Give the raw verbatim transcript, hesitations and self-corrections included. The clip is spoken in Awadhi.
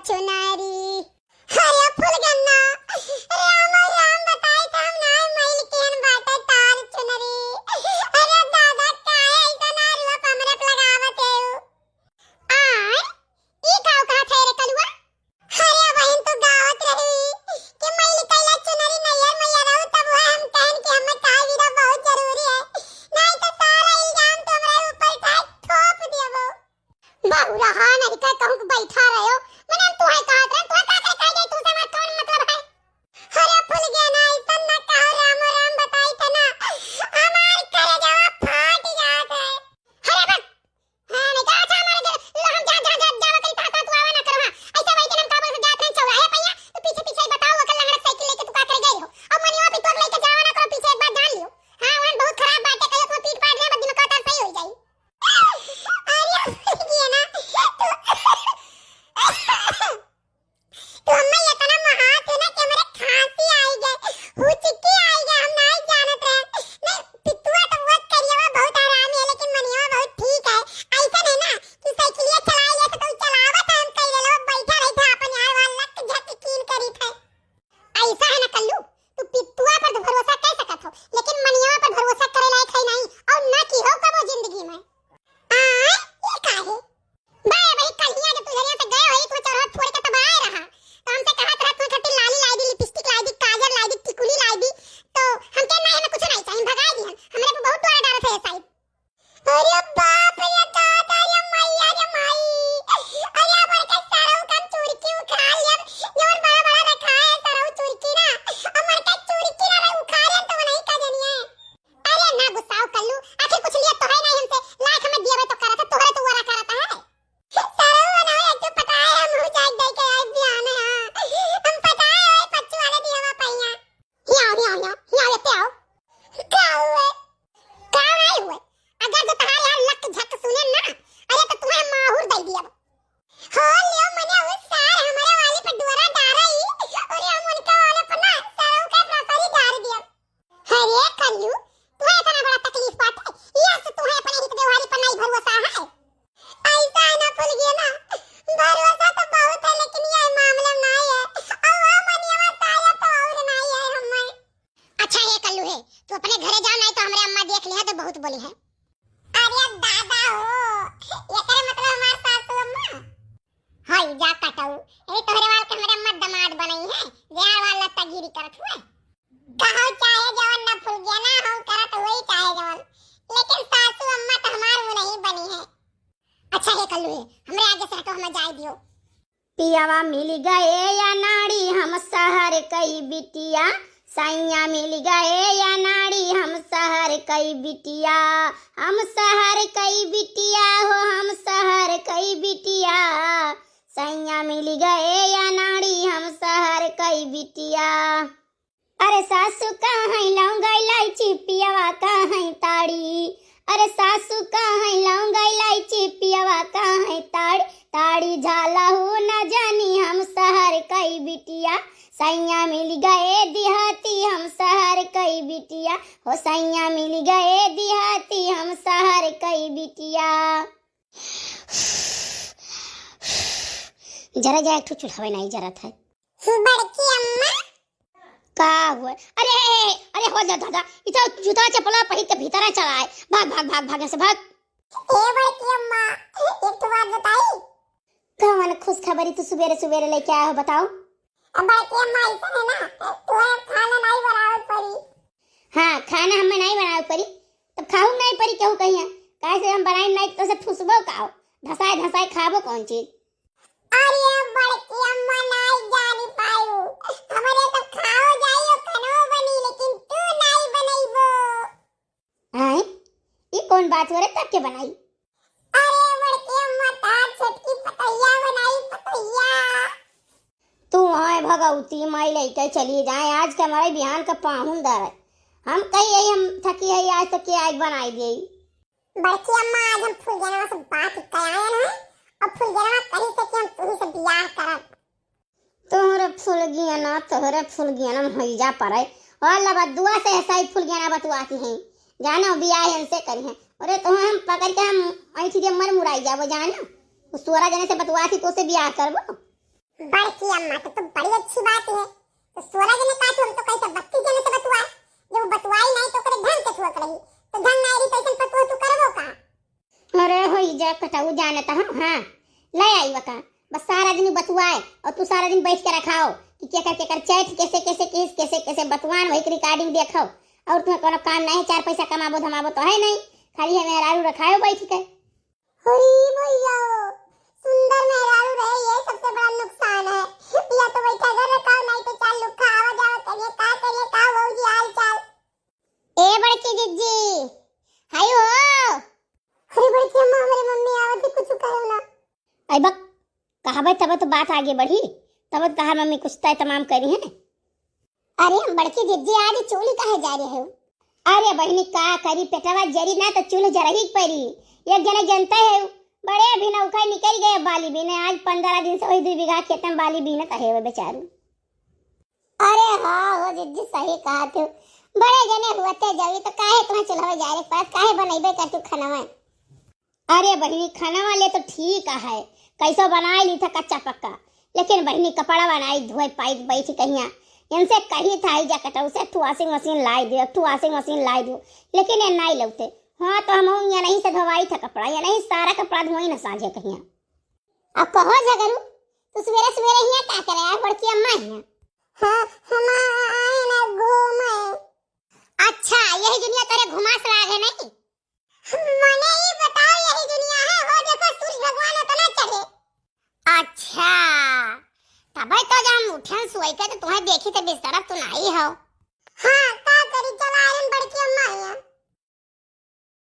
चुनरी। अरे फुलगेना, राम राम बताई त हम ना मइल केहन बाटे तार चुनरी। अरे दादा, काहे ऐसा ना रूप हमरे पे लगावत है? आय, ई का कहत है रे कलुआ? अरे बहिन, तू गावत रही कि मइल कइला चुनरी नैहर में रहू, तब वह हम कहन कि हमें तार वीरा बहुत जरूरी है, नहीं तो सारा इल्जाम तू हमरे ऊपर उठा थोप देबो। बाबू रहा नहीं का कहूँ कि बैठा रहो, मने हम तुहे कहत रहे, तुहे का कहे, कहे जाए, तुसे हमार कौन मतलब है? अरे फुलगेना, ऐसन ना कहो, रामो राम बताई त ना, हमार करेजवा फाट जात है। अरे बस, हाँ, नहीं तो अच्छा हमारे जो, लो हम जा, जा, जा, जावा कहीं ता, ता, तू आवा ना करो, हाँ। ऐसे वही दिन हम काबुल से जात रहे चौराहे पे, यहाँ, तो पीछे, पीछे ही बताओ, ओकर लंगड़ा साइकिल लेके तू का करे गई हो? अब मनिया पे तोर लेके जावा ना करो, पीछे एक बार जान लियो। हाँ, वहाँ बहुत खराब बात है, कहियो तुम्हें पीट पाट रहे, बस दिमाग का सही हो जाई। अरे, ये ना, तू तो हम्मे इतना महात है ना कि हमरे खांसी आई गए, हुचकी आई गए, हम नाई जानत रहे। नहीं, पितुआ तो बहुत करियवा, बहुत हरामी है, लेकिन मनियवा बहुत ठीक है। ऐसा नहीं ना कि साइकिलिया चलाए ले तो कोई चलावत है, हम कह ले लो, बैठा रही था अपन यहाँ, वहाँ लक झक कीन करी थे। ऐसा है ना कल्लू, तू पितुआ पर तो भरोसा कर सकत हो, लेकिन मनियवा पर भरोसा करे लायक है नहीं, और ना की हो कबो जिंदगी में। आ, ये का है? बे, वही कल्हिया जब तू झरिया से गए होई, तू चौराहा फोड़ के तब आए रहा। तो हमसे कहत रहा, "तू खातिर लाली लाई दी, लिपस्टिक लाई दी, काजल लाई दी, टिकुली लाई दी।" तो हमके नहीं, हमें कुछ नहीं चाहिए, भगाई दी हम। हमरे पे बहुत टोरा डालत है साइड। अरे बाप रे दादा रे मैया रे माई। अरे हमर के सरऊ का चुरकी उखाड़ लिया। जौन बड़ा बड़ा रखा है सरऊ चुरकी ना, हमर के चुरकी ना रे उखाड़ लिया तो नहीं का जनिए। अरे ना गुस्साओ कल्लू, आखिर कुछ लिए तो है नहीं हमसे, लाख में दिए तो करत है, तोहरे तो वरा करत है। सरऊ बनाओ, एक तो पता है हम मुँह चाट दे के आए बियाह में, हाँ। हम पता है ओए पच्चू वाले दिया हुआ पहिया। हिया, हिया, हिया, हिया, लेते आओ। का हुए? का नहीं हुए? अगर जो तुम्हारे यहाँ लक झक सुने ना, अरे तो तुम्हें माहुर दे दिया। हो लियो मने वो सार हमारे वाले पर डोरा डारा ही, और हम उनका वाले पर ना सरऊ का प्रसारी डार दिया। अरे कल्लू, तुम्हें इतना बड़ा तकलीफ बाटे, यह से तुम्हें अपने हित व्यवहारी पर नहीं भरोसा है? ऐसा है ना फुलगेना, भरोसा तो बहुत है, लेकिन ये मामला नहीं है। और वो मनियवा साया तो और नहीं है हमें। अच्छा हे कल्लू हे, तू अपने घरे जा, नहीं तो हमरे अम्मा देख लिया तो बहुत बोली है। अरे दादा हो, एकरे मतलब हमार सासू अम्मा। हई जा कटऊ, ए तोहरे वाल के हमरे अम्मा दामाद बनई है, जे वाला लत्तागिरी करत हुए। कहो चाहे जवन ना फुलगेना, हम करत वही चाहे जवन, लेकिन सासू अम्मा तो हमार वो नहीं बनी है। अच्छा हे कल्लू हे, हमरे आगे से हटो, हमें जाए दियो। पियावा मिल गए या नाड़ी हम शहर कई बिटिया, सैया मिल गए या नाड़ी हम शहर कई बिटिया, हम शहर कई बिटिया हो, हम शहर कई बिटिया, सैया मिल गए या नाड़ी हम शहर कई बिटिया। अरे सासू कहाँ लौंग इलायची, पियवा कहाँ ताड़ी। अरे सासू कहाँ लौंग इलायची, पियवा कहाँ ताड़ी। ताड़ी झाला हो न जानी हम शहर कई बिटिया। सैया मिल गए दिहाती हम शहर कई बिटिया। हो सैया मिल गए दिहाती हम शहर कई बिटिया। जरा जा, एक ठो चूल्हा नहीं जरत है। बड़की अम्मा। का हुआ? अरे, अरे, हो जा दादा, इधर जूता चपला पहिर के भीतर चला है। भाग, भाग, भाग, भाग, यहाँ से भाग। ए बड़की अम्मा, एक तो बात बताई। कौन खुशखबरी तू सुबेरे सुबेरे लेके आए हो, बताओ? अब बड़की अम्मा, ऐसा है ना, तुम्हें खाना नहीं बनावे पड़ी। हाँ, खाना हमें नहीं बनावे पड़ी, तब खाऊ नहीं पड़ी केहू कहिया, काहे से हम बनाई नहीं तो से ठूसबो का हो, धसाए धसाए खाबो कौन चीज। अरे बड़की अम्मा, नहीं जानी पायू, हमारे तो खाओ जाइयो, खानो बनी, लेकिन तू नहीं बनैबो। आए, ई कौन बात हो रे, तब के बनाई? अरे बड़की अम्मा, तार छोटकी पतैया बनाई, पतैया। तू आए भगवती माई लेके चली जाए, आज के हमारे बिहान का पाहुन दर है। हम कही यही हम थकी है, आज तक के आज बनाई दे। बड़की अम्मा, आज हम फुलगेनवा से बात कयायन है और फुलगेनवा कही से कि हम तुही से बियाह करब। तोहरे फुलगियना, तोहरे फुलगियना में होई जा पड़े। और लबा दुआ से ऐसा ही फुलगियना बतुआती हैं। जानो बियाह इनसे करी हैं। अरे तोहे हम पकड़ के हम ऐठी दे मर मुराई जाबो जानो। उस तोरा जने से बतुआती तो से बियाह करबो। बड़की अम्मा, तो, तो बड़ी अच्छी बात है। तो सोलह जने का, हम तो कही बत्तीस जने से बतुआ, जब बतुआई नहीं तो ओकरे ढंग के ठुअक रही, तो ढंग नहीं रही तो ऐसन पतुआ तू करबो का? अरे होई जा कटऊ जानत हम, हाँ, ले आई वका। बस सारा दिन बतुआए और तू सारा दिन बैठ के रखाओ कि केकर केकर चैत कैसे कैसे किस कैसे कैसे बतुआन वही के recording देखो। और तुम्हें कोनो काम नहीं है, चार पैसा कमाबो धमाबो तो है नहीं, खाली है मेहरारू रखायो बैठ के। अरे भैया, सुंदर मेहरारू रहे ये सबसे बड़ा नुकसान है। या तो बैठा घर रखाओ, नहीं तो चार लुक्खा आवा जावा करिए, का करिए, का भौजी हाल चाल। ए बड़की जिज्जी, हाय हो। अरे बड़की अम्मा, हमारे मम्मी आवत है, कुछ कहो ना। आई बक, कहबे तब तो बात आगे बढ़ी, तब तो तहार मम्मी कुछ तय तमाम करी है। अरे हम बड़की जिज्जी आज चूल्ही काहे जा रहे हो? अरे बहिनी का करी, पेटवा जरी ना तो चूल्ह जरही के परी। एक जने जनते है, बड़े भी नौका निकल गए बाली भी ने, आज पंद्रह दिन से वही दो बीघा खेत में बाली बीनत है वो बेचारू। अरे हाँ हो जिज्जी, सही कहा तू, बड़े जने हुआ ते जावी तो काहे तुम्हें चूल्हा जा रहे पास, काहे बनैबे कर तू खाना? अरे बहिनी, खाना वाले तो ठीक है, कैसो बनाई ली था कच्चा पक्का, लेकिन बहिनी कपड़ा बनाई धोए पाई बैठ कहिया, इनसे कही था आई जा कटऊ से, एक ठो washing machine लाई दियो, एक ठो washing machine लाई दियो, लेकिन ये नहीं लौते। हाँ तो हम ये नहीं से धोवाई था कपड़ा, ये नहीं सारा कपड़ा धोई ना साझे कहिया। अब कहो झगरू, तू सवेरे सवेरे हिया का करे यार, बड़की अम्मा हिया? हाँ, हम आए ना घूमे। अच्छा, यही दुनिया तेरे घुमास लाग है नहीं? मने ई बताओ, यही दुनिया है? हो देखो, सूरज भगवान उतना चढ़े। अच्छा, तबे तो जब हम उठन सोई के तो तुम्हें देखी थे बिस्तर, अब तुम आई हो।